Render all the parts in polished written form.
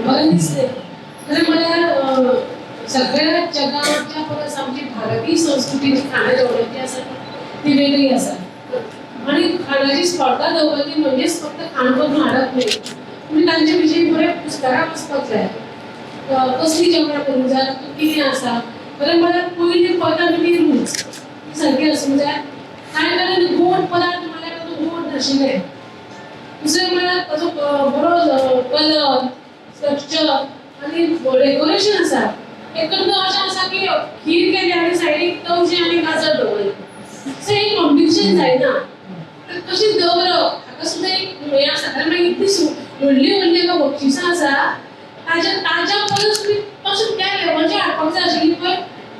बरें दिसलें. खरें म्हळ्यार सगळ्या जगाच्या परस आमची भारतीय संस्कृती जी खाणा जेवणाची आसा ती वेगळी आसा आनी खाणाची स्पर्धा दवरली म्हणजेच फक्त खाण करून हाडप न्ही, पूण तांचे विशीं बरें पुस्तकां वाचपाक जाय, कसली जेवणां करूंक जाय, तातूंत कितें आसा. खरें म्हळ्यार पयली पदार्थ ती रूच ती सारकी आसूंक जाय. कांय कडेन गोड पदार्थ म्हळ्यार तातूंत गोड नाशिल्लें. दुसरें म्हळ्यार ताचो बरो कलर, स्ट्रक्चर आनी डेकोरेशन आसा. एकदम अशें आसा की खीर केली आनी सायडीक तवशें आनी गाजर दवरलें, सो एक कॉम्बिनेशन जायना. कशें दवरप हाका सुद्दां एक हें आसा. कारण मागीर इतली व्हडली व्हडली हाका बक्षिसां आसा, ताज्या ताज्या परस तुमी तशें त्या लेवलचेर हाडपाक जाय आशिल्ली, पळय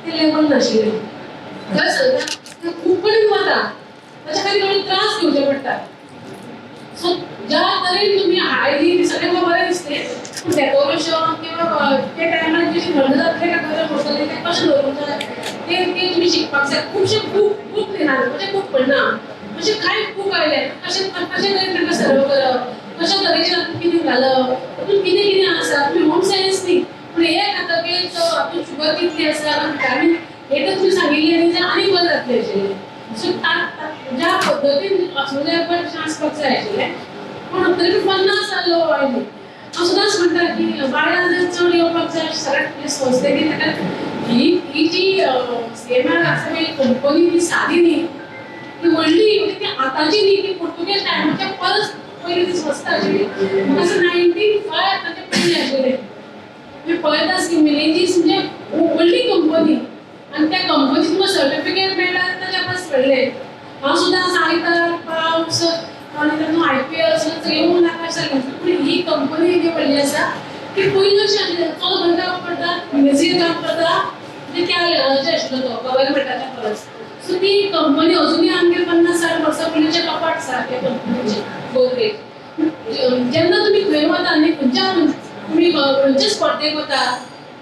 तें लेवल नाशिल्लें. खरें सांगता, खूब कडेन वता, ताच्या खातीर तुमी त्रास घेवचे पडटा. सो ज्या तरेन तुमी आयली ती सगळें म्हाका बरें दिसलें, पूण डेकोरेशन किंवा त्या टायमार कशें थंड जातलें काय गरम उरतलें तें कशें दवरूंक जाय तें तें तुमी शिकपाक जाय. खुबशे खूब खूब न्ही म्हणजे खूब म्हणना, अशे कांय खूब आयले कशें कशे तरेन तांकां सर्व करप, कशा तरेचें तातूंत कितें घालप, तातूंत कितें कितें आसा. तुमी होम सायन्स न्ही, पूण हें खातकीर तातूंत शुगर कितली आसा, विटामीन हें तर तुमी सांगिल्लें न्ही जाल्यार आनी बरें जातलें आशिल्लें. सो ज्या पद्दतीन आसूंक जाय पळय तशें आसपाक जाय आशिल्लें. पूण तरी 50 लोक आयले. हांव सदांच म्हणटा की बायलां जर चड येवपाक जाय सगळ्यात संस्थेक ताका ही ही जी सीएमएम आसा पळय कंपनी, ती सादी न्ही, ती व्हडली. म्हणजे ती आतांची न्ही, ती पुर्तुगेज टायमाच्या परस पयली ती संस्था आशिल्ली. म्हाका दिसता 1905 ताचे पयलीं आशिल्लें. तुमी पळयता की मिनेजीस म्हणजे व्हडली कंपनी आनी त्या कंपनीत तुमकां सर्टिफिकेट मेळ्ळ्यार ताच्या परस व्हडलें. हांव सुद्दां सांगता, पावस आनी तातूंत आयपीएल येवंक नाका अशें जालें, पूण ही कंपनी इतली व्हडली आसा की पयलीं अशें आसलें, चलो खंय काम करता? मिनेजीन काम करता. म्हणजे त्या लेवलाचेर आशिल्लो तो गव्हर्मेंटाच्या परस. सो ती कंपनी अजुनूय आमगेर 50-60 वर्सां पयलींचे कपाट आसा त्या कंपनीचे, गोदरेज. जेन्ना तुमी खंय वता न्ही, खंयच्या तुमी खंयचे स्पर्धेक वता,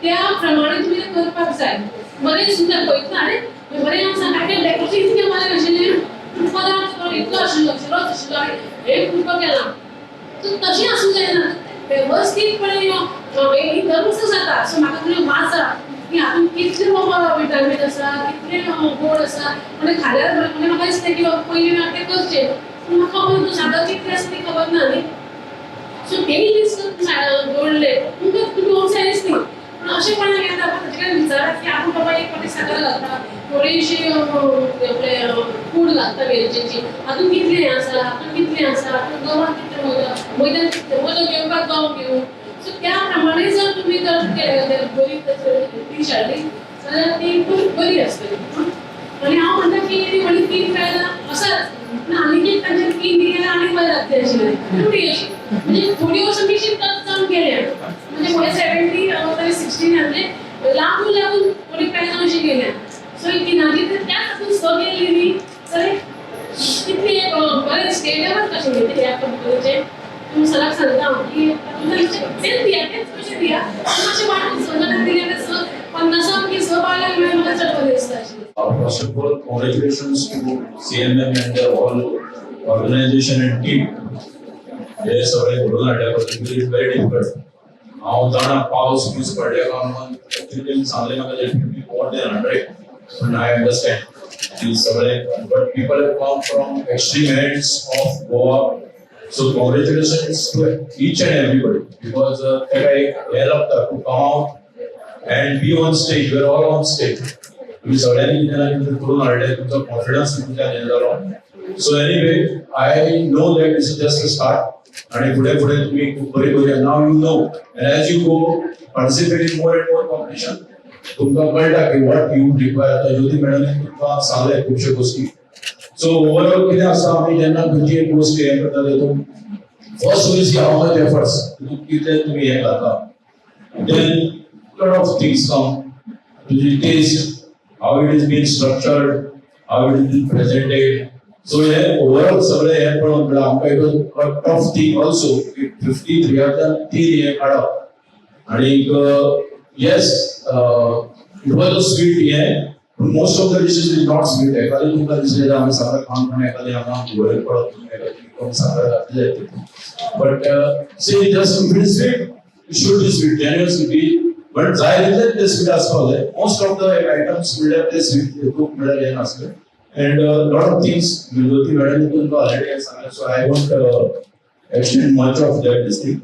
त्या प्रमाणे तुमी तें करपाक जाय. बरें सुंदर पळयतना, अरे, बरें आसा. काय काय डेकोरेशन इतकें बरें आशिल्लें, पूण पदार्थ तो इतलो आशिल्लो, शिरोच आशिल्लो आनी हे कुडको केला. सो तशें आसूंक जायना, वेवस्थीतपणे ही दर जाता. सो म्हाका तुमी वाचा की हातूंत कितले बाबा विटामीन आसा, कितले गोड आसा आनी खाल्यार बरें. म्हणजे म्हाका दिसता की बाबा पयलीं हांवें तें करचें, पूण म्हाका खबर ना सादर कितलें आसा ती खबर ना न्ही. सो तेय लिस्ट जोडले तुमकां, तुमी होम सायन्स न्ही, पूण अशें कोणाक येता, ताचे कडेन विचारात की आपूण बाबा एक फावटी साकर घालता, थोडीशी आपले पूड घालता वेलचेची, हातूंत कितलें आसा, हातूंत कितलें आसा, हातूंत गवान कितलें, मैदा, मैद्यान कितलें, मैदो घेवपाक गंव घेवं. सो त्या प्रमाणे जर तुमी जर केलें जाल्यार, बरी डीश हाडली जाल्यार ती खूब बरी आसतली. आनी हांव म्हणटा की ती व्हडली तीन पेरां आसाच, पूण आनीक एक तांचे तीन दिले आनी बरें जातलें आशिल्लें. थोडी अशी म्हणजे थोडी वर्सां बेशी टच जावन गेल्या. म्हणजे म्हजे 70 तरी 16, म्हणजे लागून लागून थोडी पेरां अशी गेल्या. सो तिनाची तर त्याच हातून स गेली न्ही, तर कितली एक बरें स्टेट लेवल कशें न्ही ह्या कंपनीचें. तुमी सराक सांगता हांव की तेच दिया, तेच पयशे दिया, मातशें वाडून स जाणांक दिले जाल्यार स पन्नासा पैकी स पावल्यार म्हळ्यार म्हाका चड बरें दिसता आशिल्लें. First of all, congratulations to CMM and the whole organization and team. हे सगळे घडोवन हाडल्या बद्दल. Is very difficult. हांव जाणा, पावस बीस पडल्या कारणान एक्चुअली तेमी सांगलें म्हाका डेफिनेटली मोर दॅन 100, पण I understand की सगळे, but people have come from extreme ends of Goa, so congratulations to each and everybody, because ताका एक हें लागता to come out and be on stage. We are all on stage. तुम्ही सगळ्यांनी कितें ना कितें करून हाडलें, तुमचो कॉन्फिडन्स तुमच्या हें जालो. So anyway, I know that this is just a start आणि फुडें फुडें तुम्ही खूब बरी बरी, now you know, and as you go participate in more and more competition, तुमकां कळटा की what you require. आतां ज्योती मॅडमीन तुमकां सांगलें खुबश्यो गोश्टी. सो ओवरऑल कितें आसता, आमी जेन्ना खंयची एक गोश्ट हें करता, तेतून first we see how much efforts, कितले तुमी हें घालता. Then lot of things come, तुजी taste, how it is been structured, how it is been presented. So हे ओवरऑल सगळे हे पळोवन, म्हणल्यार आमकां एक टफ थिंग ऑल्सो की 53यांतल्यान तीन हे काडप. आणीक yes, it was a sweet हें, पूण most of the dishes is not sweet. एखादें तुमकां दिसलें जाल्यार हांगा साखर खावन खावन एखादें हांगा वयर पडत, एखादें कमी साखर घातली जाय, but see, just if it is sweet, it should be sweet, genuine sweet, but जाय तितलें ते स्वीट आसपाक जाय. मोस्ट ऑफ the items म्हणल्यार ते स्वीट खूब म्हणल्यार हें नासलें. And lot of things Jyoti madam तुमकां ऑलरेडी सांगलें, so I won't extend much of that this thing.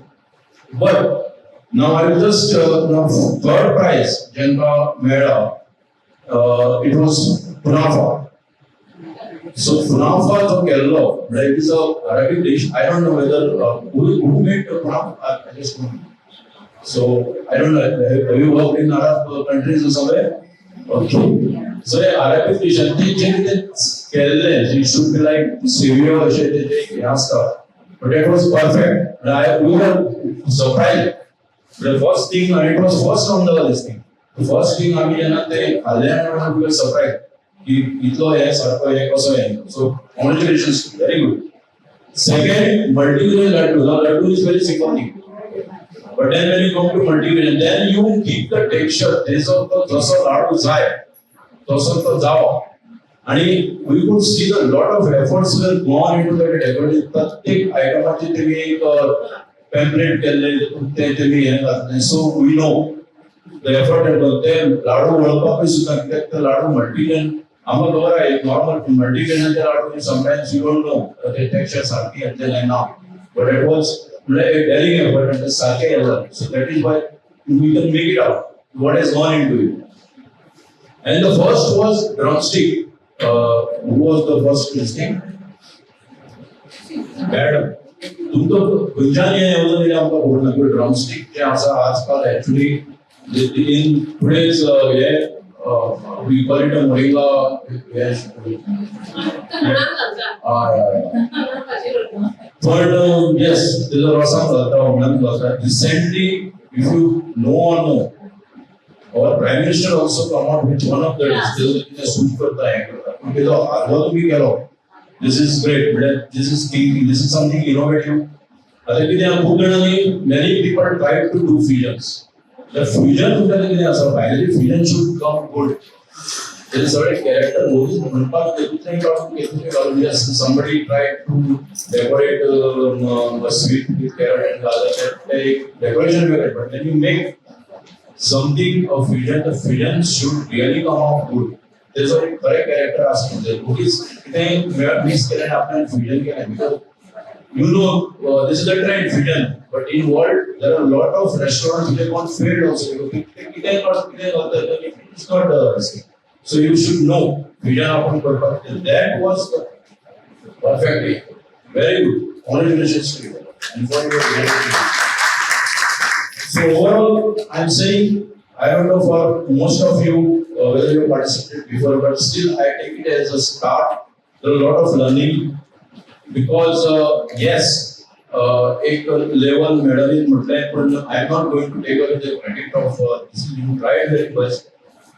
But now I will just now third prize जेंका मेळ्ळा, it was kunafa. So kunafa जो केल्लो म्हळ्यार it is a Arabic dish. I don't know whether who made the kunafa. I just don't know. So I don't know. Have you worked in Arab countries or somewhere? Okay. So हे Arabic dish आनी ते जे कितें केल्लें, it should be like severe अशें तेजें हें आसता. But it was perfect. And we were surprised. The first thing, and it was first on the this thing. The first thing आमी जेन्ना ते खाल्लें आनी we were surprised की इतलो हे सारको हे कसो हे. So congratulations, very good. Second, multigrain laddu. Now laddu is very simple thing. But then when you come to multigrain, then you keep the texture. तेजो तो जसो लाडू जाय तसो तो जावो आणि we could see the lot of efforts were gone into that decoration. प्रत्येक आयटमाची तेमी एक पॅम्पलेट केल्ले, ते तेमी हें घातलें. So we know the effort. ते लाडू वळपाकूय सुद्दां, कित्याक ते लाडू मल्टीग्रेन आमकां खबर आहे, नॉर्मल मल्टीग्रेनाचे लाडू sometimes you don't know ते टेक्स्चर सारकी येतले काय ना, बट it was म्हणल्यार एक डेरिंग एफर्ट आनी ते सारकें हें जालें. So that is why we can make it out what is gone into it. And the first was drumstick. Who was the first to sing? Madam, तुमकां खंयच्यान हें येवजण येयलें आमकां खबर ना. ड्रमस्टीक जें आसा आजकाल, एक्चुअली इन टुडेज हे we call it a moringa. हे हुमणान घालता. हय हय. हुमणान भाजी करता. पण येस, तेजो रोसान घालता, हुमणान घालता. Recently, if you know or no, our Prime Minister also come out with one of the तेजो कितें सूट करता, हें करता, पूण तेजो हालवो तुमी केलो, this is great. म्हळ्यार this is thinking, this is something innovative. आतां कितें आहा, खूब जाणांनी, many people try to do fusions. The fusion म्हणटा कितें आसा, finally fusion should come good. तेजे सगळे कॅरेक्टर मोदीच म्हणपाक तेतूंतल्यान काडून तेतूंतल्यान घालून. Yes, somebody try to decorate sweet with carrot and gajar, ते एक डेकोरेशन वेगळें, but when you make something of fusion, the fusion should really come out good. तेजो एक खरें कॅरेक्टर आसता. म्हणजे ओगीच कितेंय मिक्स केलें आनी आपल्यान फ्युजन केलें, because this is a trend, fusion, but in world there are lot of restaurants which have gone failed also, because ते कितेंय काडून कितेंय घालतात, it's not. So you should know fusion आपण करपाक. That was perfectly very good. Congratulations to you and for your. So overall, I'm saying, I don't know for most of you whether you participated before, but still I take it as a start. There are a lot of learning because yes, एक level medal म्हटलंय, पण I am not going to take away the credit of this. You tried very much,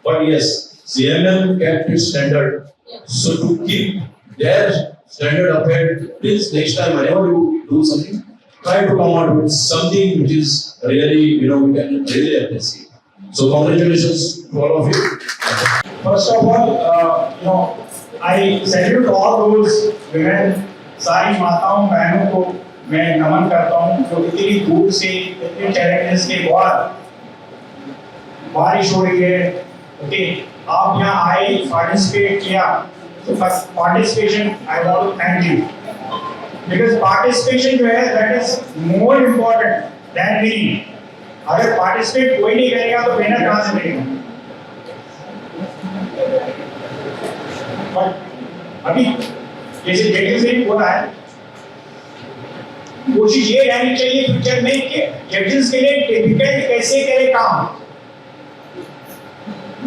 but yes, CMM kept its standard. So to keep their standard ahead, please, next time whenever you do something, try to come out with something which is really, we can really appreciate. So congratulations to all of you. First of all, I salute all those women, सारी माताओं बहनों को मैं नमन करता हूँ जो इतनी दूर से, इतने चैलेंजेस के बाद, बारिश हो रही है, ओके, आप यहाँ आए, पार्टिसिपेट किया, तो participation, I want to thank you because participation जो है, that is more important than winning. अगर पार्टिसिपेट कोई नहीं करेगा तो विनर कहाँ से मिलेगा? बट अभी जैसे जटिल से बोला है, कोशिश ये रहनी चाहिए फ्यूचर में कि जजेस के लिए डिफिकल्ट कैसे करे काम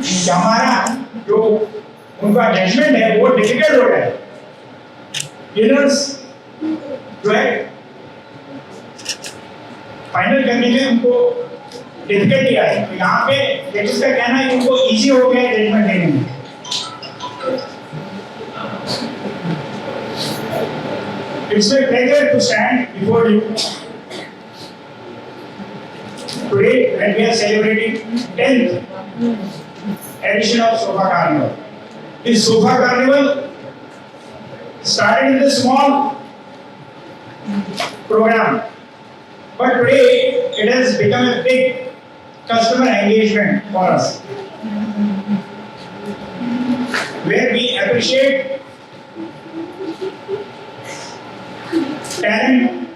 कि हमारा जो उनका जजमेंट है वो डिफिकल्ट हो जाए, विनर्स जो है फाइनल करने में उनको डिफिकल्टी आए. तो यहाँ पे जजेस का कहना है कि उनको इजी हो गया है जजमेंट देने में. It's my pleasure to stand before you today when we are celebrating 10th edition of Sofa Carnival. This Sofa Carnival started with a small program, but today it has become a big customer engagement for us, where we appreciate talent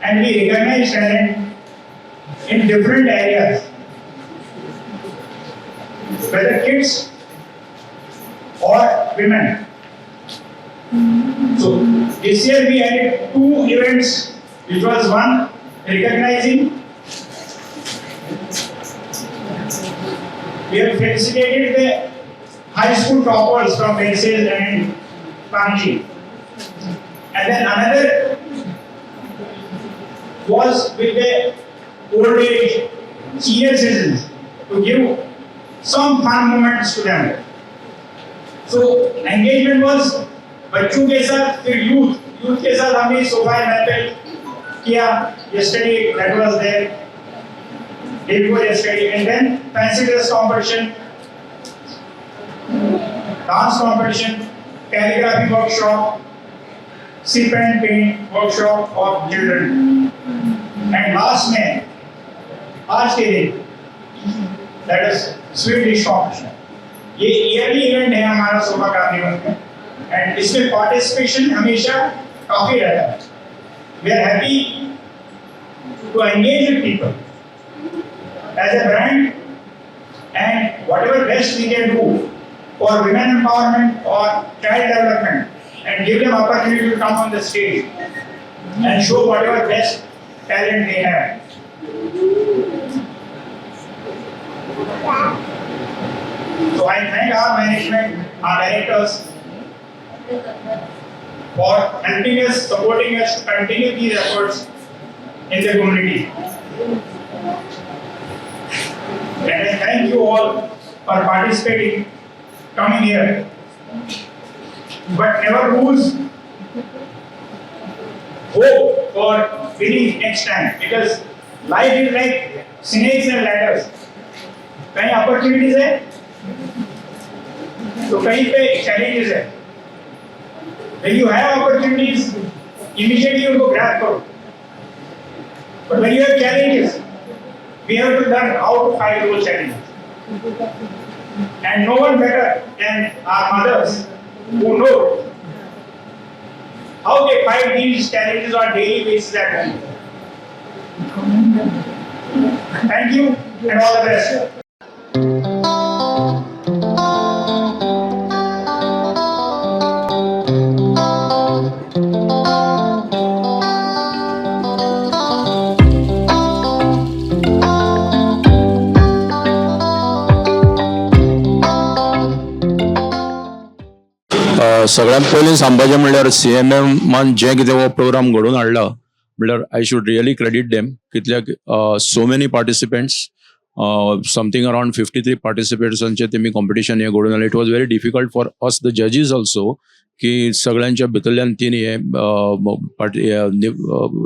and we recognize talent in different areas, whether kids or women. So this year we added two events, which was one recognizing, we have felicitated the high school toppers from Versailles and Panaji. And then another was with the old age senior citizens to give some fun moments to them. So engagement was बच्चों K साथ, फिर youth, youth K साथ हमने sofa महफिल किया yesterday, that was there day before yesterday, and then fancy dress competition, dance competition, calligraphy workshop, sip and paint workshop for children, and last में आज K दिन, that is sweet dish competition. ये yearly event है हमारा sofa carnival में and इसमें participation हमेशा काफी रहता है. We are happy to engage with people as a brand and whatever best we can do. for women empowerment or child development and give them opportunity to come on the stage and show whatever best talent they have. So I thank our management, our directors for helping us, supporting us to continue these efforts in the community. And I thank you all for participating, coming here. But never lose hope for winning next time, because life is like snakes and ladders. कहीं opportunities है तो कहीं पे challenges है. When you have opportunities, immediately उनको grab करो. But when you have challenges, we have to learn how to fight those challenges. And no one better than our mothers who know how they fight these challenges on daily basis at home. Thank you and all the best. सगळ्यात पयलीं सांगपाचें म्हणल्यार सीएमएमान जें कितें हो programme घडोवन हाडला म्हणल्यार I should really credit them, कित्याक so many participants, something around 53 पार्टिसिपेंट्सांचे तेमी कॉम्पिटिशन हें घडोवन हाडलें. It was very difficult for us the judges also की सगळ्यांच्या भितरल्यान तीन हे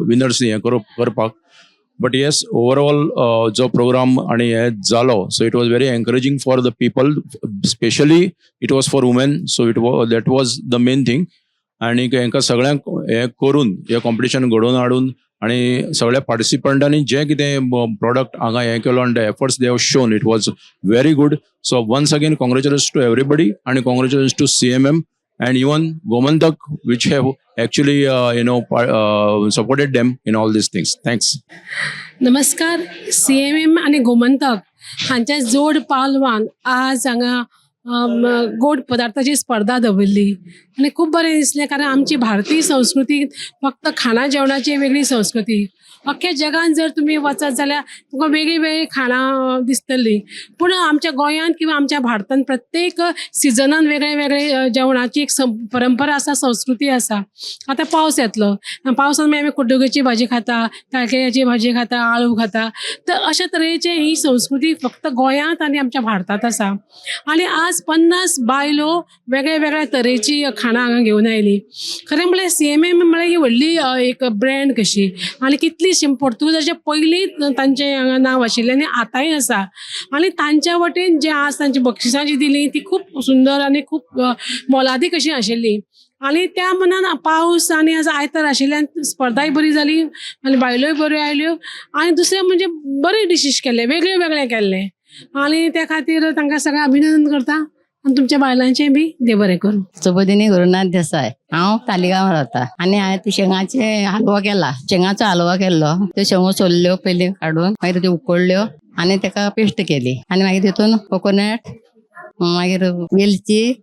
विनर्स हें करपाक. बट येस, ओवरऑल जो प्रोग्राम आनी हे जालो, so it was very encouraging for the people, specially it was for women, so it that was the main thing. आनी हेंकां सगळ्यांक हें करून हें कॉम्पिटिशन घडोवन हाडून आनी सगळ्या पार्टिसिपंटांनी जें कितें प्रोडक्ट हांगा हें केलो आनी the efforts they have shown, it was very good. So once again, congratulations to everybody आनी congratulations to CMM and even Gomantak, which have actually supported them in all these things. Thanks. नमस्कार. CMM आनी गोमंतक हांच्या जोड पालवान आज हांगा गोड पदार्थाची स्पर्धा दवरली आनी खूब बरें दिसलें, कारण आमची भारतीय संस्कृती फक्त खाणा जेवणाची वेगळी संस्कृती. अख्ख्या जगान जर तुमी वचत जाल्यार तुमकां वेगळीं वेगळीं खाणां दिसतलीं, पूण आमच्या गोंयांत किंवा आमच्या भारतांत प्रत्येक सिजनान वेगळे वेगळे जेवणाची एक परंपरा आसा, संस्कृती आसा. आतां पावस येतलो, पावसांत मागीर आमी कुड्डुकेची भाजी खाता, ताळकिळ्याची भाजी खाता, आळू खाता. तर अशा तरेचे ही संस्कृती फक्त गोंयांत आनी आमच्या भारतांत आसा. आनी आज 50 बायलो वेगळ्या वेगळ्या तरेची खाणां हांगा घेवन आयली. खरें म्हणल्यार सीएमएम म्हळ्यार ही व्हडली एक ब्रँड कशी आनी कितली पोर्तुगीजाच्या पयलीं तांचें हांगा नांव आशिल्लें आनी आतांय आसा. आनी तांच्या वटेन जें आज तांची बक्षिसां जी दिलीं ती खूब सुंदर आनी खूब मोलादीक अशी आशिल्ली. आनी त्या मनान पावस आनी आज आयतार आशिल्ल्यान स्पर्धाय बरी जाली आनी बायलोय बऱ्यो आयल्यो. आनी दुसरें म्हणजे बरे डिशीज केल्ले, वेगळे वेगळे केल्ले आनी त्या खातीर तांकां सगळें अभिनंदन करता आनी तुमच्या बायलांचें बी देव बरें करूं. सुबोधिनी गुरुनाथ देसाय. हांव तालिगांव रावता आनी हांवें ते शेंगाचे हालवो केला. शेंगाचो हालवो केल्लो. त्यो शेंगो सोल्ल्यो पयलीं काडून, मागीर त्यो उकडल्यो आनी तेका पेस्ट केली आनी मागीर तितून कोकोनट, मागीर वेलची,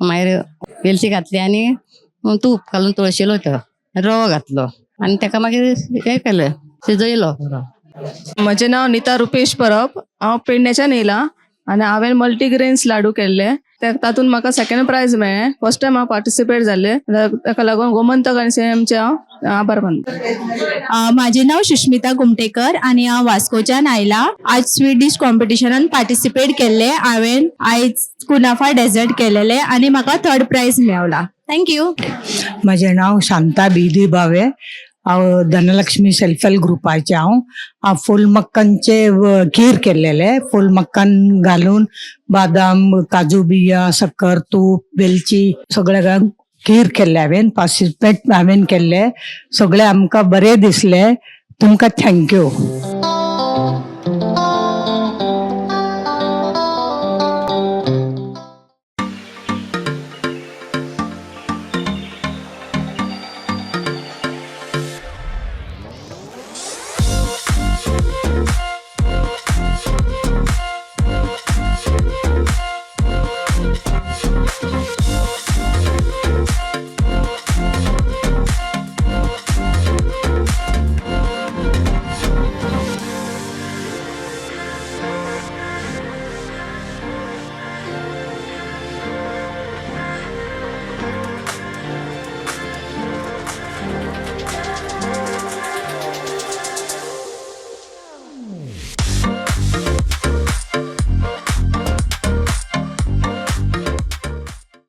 मागीर वेलची घातली आनी तूप घालून तळशिलो, तो रवो घातलो आनी तेका मागीर हें केलें, शिजयलो बरो. म्हजें नांव निता रुपेश परब. हांव पेडण्याच्यान येयलां आनी हांवें मल्टीग्रेन्स लाडू केल्ले. तातूंत म्हाका सेकंड प्रायज मेळ्ळें. फर्स्ट टायम हांव पार्टिसिपेट जाल्लें. ताका लागून गोमंतक आनी सीएमएमचे हांव आभार मानता. माझे नाव सुष्मिता कुमटेकर आनी हांव वास्कोच्यान आयला. आज स्वीट डिश कॉम्पिटिशनान पार्टिसिपेट केल्ले हांवें. आयज कुनाफा डेझर्ट केलेले आनी म्हाका थर्ड प्रायज मेवला. Thank you. म्हजें नांव शांता बिदी भावे. हांव धनलक्ष्मी सेल्फ हेल्प ग्रुपाचें. हांव हांव फूल मक्कांचे खीर केल्लेले. फूल मक्कान घालून बादाम, काजू बिया, साकर, तूप, वेलची सगळें घालून खीर केल्ले हांवें. पार्टिसिपेट हांवें केल्ले. सगळें आमकां बरें दिसलें. तुमकां thank you.